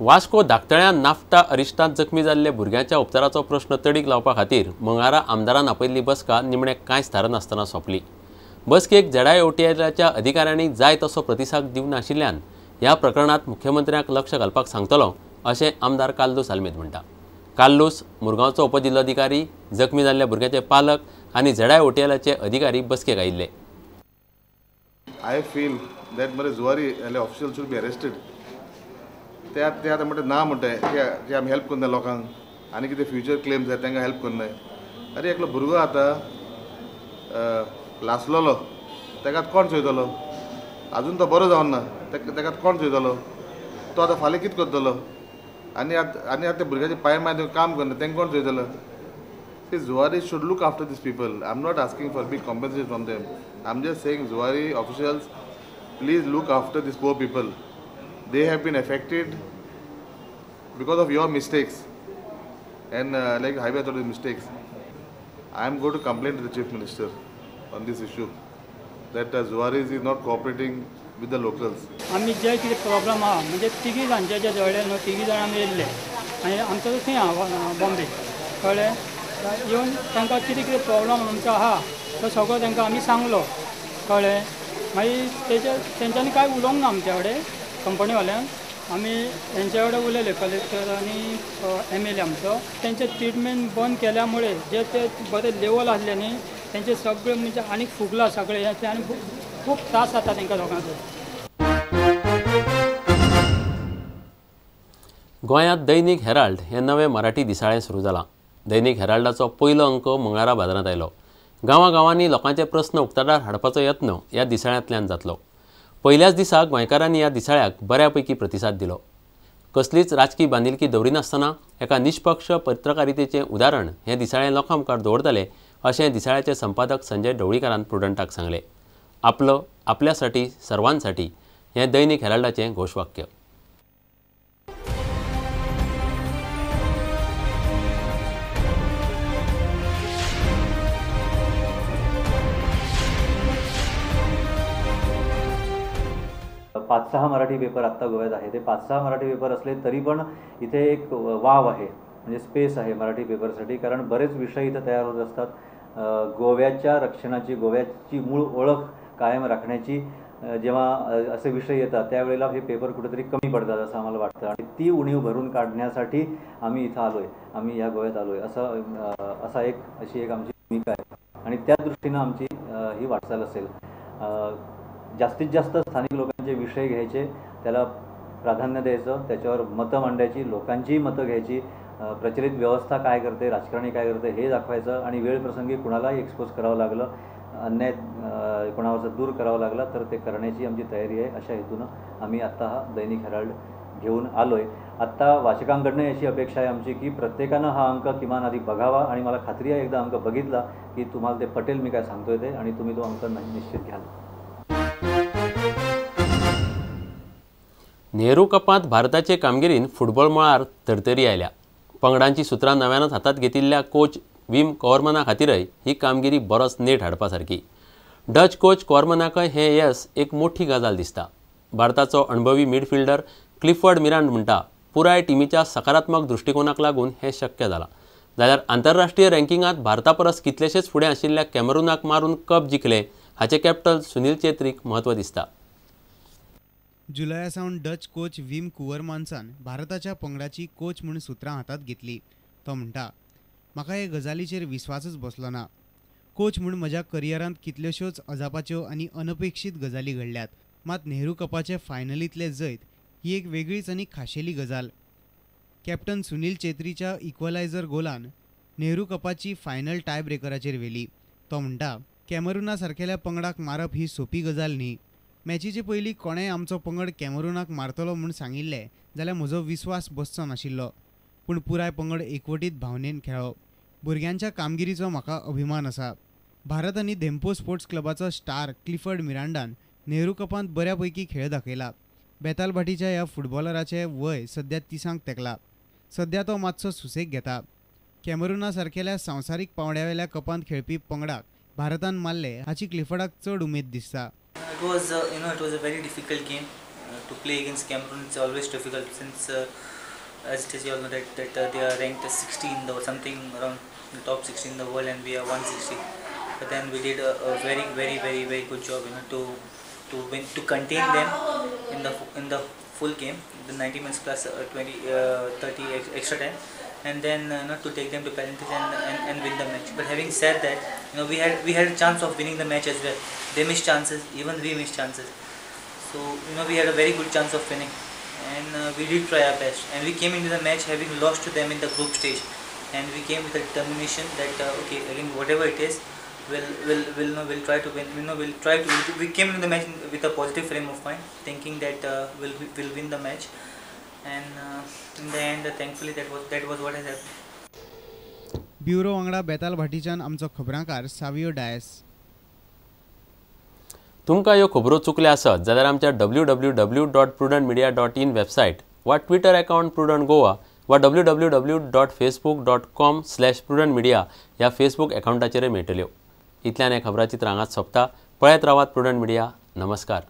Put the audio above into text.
Vasco धाकतळ्या naphtha अरिश्टांत जखमी जाल्ले भुरग्यांच्या उपचाराचो प्रश्न तडीक लावपा खातीर मंगळारा आमदारान आपयल्ली बसका निमणे कांयच थारनासतना सोंपली. बसकेक ZIOTLच्या अधिकाऱ्यांनी जाय तसो प्रतिसाद दिवंक नाशिल्ल्यान ह्या प्रकरणांत मुख्यमंत्र्यांक लक्ष घालपाक सांगतलो अशें आमदार कार्लूस आल्मेद म्हणटा. कार्लूस, मुरगांवचो उपजिल्लोधिकारी, जखमी जाल्ल्या भुरग्यांचे पालक आनी ZIOTLचे अधिकारी बसकेक आयिल्ले. I feel that मरे Zuari official should be arrested. ते आतां म्हणटा ना म्हणटाय की आमी हेल्प करना लोकांक आनी कितें फ्युचर क्लेम जाय तांकां हेल्प करनाय. अरे एकलो भुरगो आतां लासलेलो ताका कोण चोयतलो? आजून तो बरो जावन ना, ताका कोण चोयतलो? तो आतां फाल्यां कितें करतलो? आनी आतां आनी आतां त्या भुरग्याचे पांय माय काम करना, तांकां कोण चोयतलो? See, Zuari should look after these people. I am not asking for big compensation from them. I am just saying Zuari officials please look after these poor people. They have been affected because of your mistakes and like highway authority mistakes. I am going to complain to the Chief Minister on this issue that Zuari is not cooperating with the locals. आमी जे कितें problem आहा म्हणजे तिगी जाणचे जे जळ्ळे न्हू तिगी जाणां आमी येयल्ले आनी आमचो थंय आहा बॉम्बे, कळ्ळें? येवन तांकां कितें कितें प्रॉब्लम आमचो आहा तो सगळो तांकां आमी सांगलो, कळ्ळें? मागीर तेजे तेंच्यांनी कांय उलोवंक ना आमच्या कडेन कंपनीवाल्यान. आमी हेंच्या कडेन उलयले, कलेक्टर आनी MLA आमचो. तेंचें ट्रिटमेंट बंद केल्या मुळे जे ते बरे लेवल आसले न्ही तेंचे सगळे म्हणजे आनीक फुगला सगळे आनी खूब त्रास जाता तांकां लोकांचो. गोंयांत दैनिक हेराल्ड हें नवें मराठी दिसाळें सुरू जालां. दैनिक हेराल्डाचो पयलो अंक मंगळारा बाजारांत आयलो. गांवागांवांनी लोकांचे प्रस्न उक्ताडार हाडपाचो यत्न ह्या दिसाळ्यांतल्यान जातलो. पयल्याच दिसा गोंयकारांनी ह्या दिसाळ्याक बऱ्यापैकी प्रतिसाद दिलो. कसलीच राजकी बांदिलकी दवरिनासतना एका निष्पक्ष पत्रकारितेचें उदाहरण हें दिसाळें लोकां मुखार दवरतले अशें दिसाळ्याचे संपादक संजय ढवळीकारान प्रुडंटाक सांगलें. आपलो आपल्यासाठी सर्वांसाठी हें दैनिक हेराल्डाचें घोशवाक्य. पाच सहा मराठी पेपर आत्ता गोव्यात आहे. ते 5-6 मराठी पेपर असले तरी पण इथे एक वाव आहे, म्हणजे स्पेस आहे मराठी पेपरसाठी, कारण बरेच विषय इथं तयार होत असतात. गोव्याच्या रक्षणाची, गोव्याची मूळ ओळख कायम राखण्याची जेव्हा असे विषय येतात त्यावेळेला हे पेपर कुठेतरी कमी पडतात असं आम्हाला वाटतं आणि ती उणीव भरून काढण्यासाठी आम्ही इथं आलो आहे, आम्ही ह्या गोव्यात आलो आहे, असं असा एक अशी एक आमची भूमिका आहे आणि त्या दृष्टीनं आमची ही वाटचाल असेल. जास्तीत जास्त स्थानिक लोकांचे विषय घ्यायचे, त्याला प्राधान्य द्यायचं, त्याच्यावर मतं मांडायची, लोकांचीही मतं घ्यायची, प्रचलित व्यवस्था काय करते, राजकारणी काय करते हे दाखवायचं आणि वेळप्रसंगी कुणालाही एक्सपोज करावं लागलं, अन्याय कोणावरचा दूर करावा लागला तर ते करण्याची आमची तयारी आहे. अशा हेतूनं आम्ही आत्ता हा दैनिक हेराल्ड घेऊन आलो आहे. आत्ता वाचकांकडनं अशी अपेक्षा आहे आमची की प्रत्येकानं हा अंक किमान आधी बघावा आणि मला खात्री आहे एकदा अंक बघितला की तुम्हाला ते पटेल मी काय सांगतोय ते, आणि तुम्ही तो अंक निश्चित घ्याल. नेहरू कपांत भारताचे कामगिरीन फुटबॉल मळार तरतरी आयल्या. पंगडांची सुत्रां नव्यानच हातात घेतिल्ल्या कोच विम कॉर्मना खातीरय ही कामगिरी बरोच नेट हाडपा सारकी. डच कोच कॉर्मनाकय हें येस एक मोठी गजाल दिसता. भारताचो अणभवी मिडफिल्डर क्लिफर्ड मिरांड म्हणटा, पुराय टिमीच्या सकारात्मक दृश्टिकोनाक लागून हें शक्य जालां. जाल्यार आंतरराष्ट्रीय रँकिंगांत भारता परस कितलेशेच फुडें आशिल्ल्या कॅमरूनाक मारून कप जिखले हाचें कॅप्टन सुनील चेत्रीक म्हत्व दिसता. जुलया सावन डच कोच विम कुवरमान्सान भारताच्या पंगडाची कोच म्हूण सुत्रां हातांत घेतली. तो म्हणटा, म्हाका हे गजालीचेर विस्वासच बसलो ना. कोच म्हूण म्हज्या करियरांत कितल्योश्योच अजापाच्यो आनी अनपेक्षीत गजाली घडल्यात, मात नेहरू कपाचे फायनलींतले जैत ही एक वेगळीच आनी खाशेली गजाल. कॅप्टन सुनील चेत्रीच्या इक्वलायझर गोलान नेहरू कपाची फायनल टाय ब्रेकराचेर व्हेली. तो म्हणटा, कॅमरूना सारकेल्या पंगडाक मारप ही सोपी गजाल न्ही. मॅचीचे पयलीं कोणेय आमचो पंगड कॅमरूनाक मारतलो म्हूण सांगिल्लें जाल्यार म्हजो विस्वास बसचो नाशिल्लो, पूण पुराय पंगड एकवटीत भावनेन खेळ्ळो. भुरग्यांच्या कामगिरीचो म्हाका अभिमान आसा. भारत आनी धेंपो स्पोर्ट्स क्लबाचो स्टार क्लिफर्ड मिरांडान नेहरू कपांत बऱ्या पैकी खेळ दाखयला. बेतालभाटीच्या ह्या फुटबॉलराचें वय सद्या 30 तेंकला. सद्या तो मातसो सुसेग घेता. कॅमरूना सारकेल्या संवसारीक पांवड्यावेल्या कपांत खेळपी पंगडाक भारतान मारले हाची क्लिफर्डाक चड उमेद दिसता. It was, it was a very difficult game. To play against Cameroon is always difficult since, as it is, you all know that they are ranked as 16 or something around the top 16 in the world, and we are 160. But then we did a very, very, very, very good job, you know, to win, to contain them in the full game, the 90 minutes plus 20, 30 extra time, and then not to take them to penalties and win the match. But having said that, you know, we had a chance of winning the match as well. They missed chances, even we missed chances. So, you know, we had a very good chance of winning, and we did try our best. And we came into the match having lost to them in the group stage, and we came with a determination that okay, again, whatever it is, we'll try to win. You know, we'll try to. We came into the match with a positive frame of mind, thinking that we'll win the match, and in the end, thankfully, that was what has happened. Bureau वांगडा बेताल भाटीच्यान आमचो खबरांकार सावियो डायस. तुमकां ह्यो खबरो चुकल्या आसत जाल्यार आमच्या www.prudentmedia.in website वा Twitter account prudent Goa वा www.facebook.com/prudentmedia ह्या फेसबूक अकाउंटाचेरय मेळटल्यो. इतल्यान हें खबराचित्र हांगाच सोंपता. पळयत रावात प्रुडंट मिडिया. नमस्कार.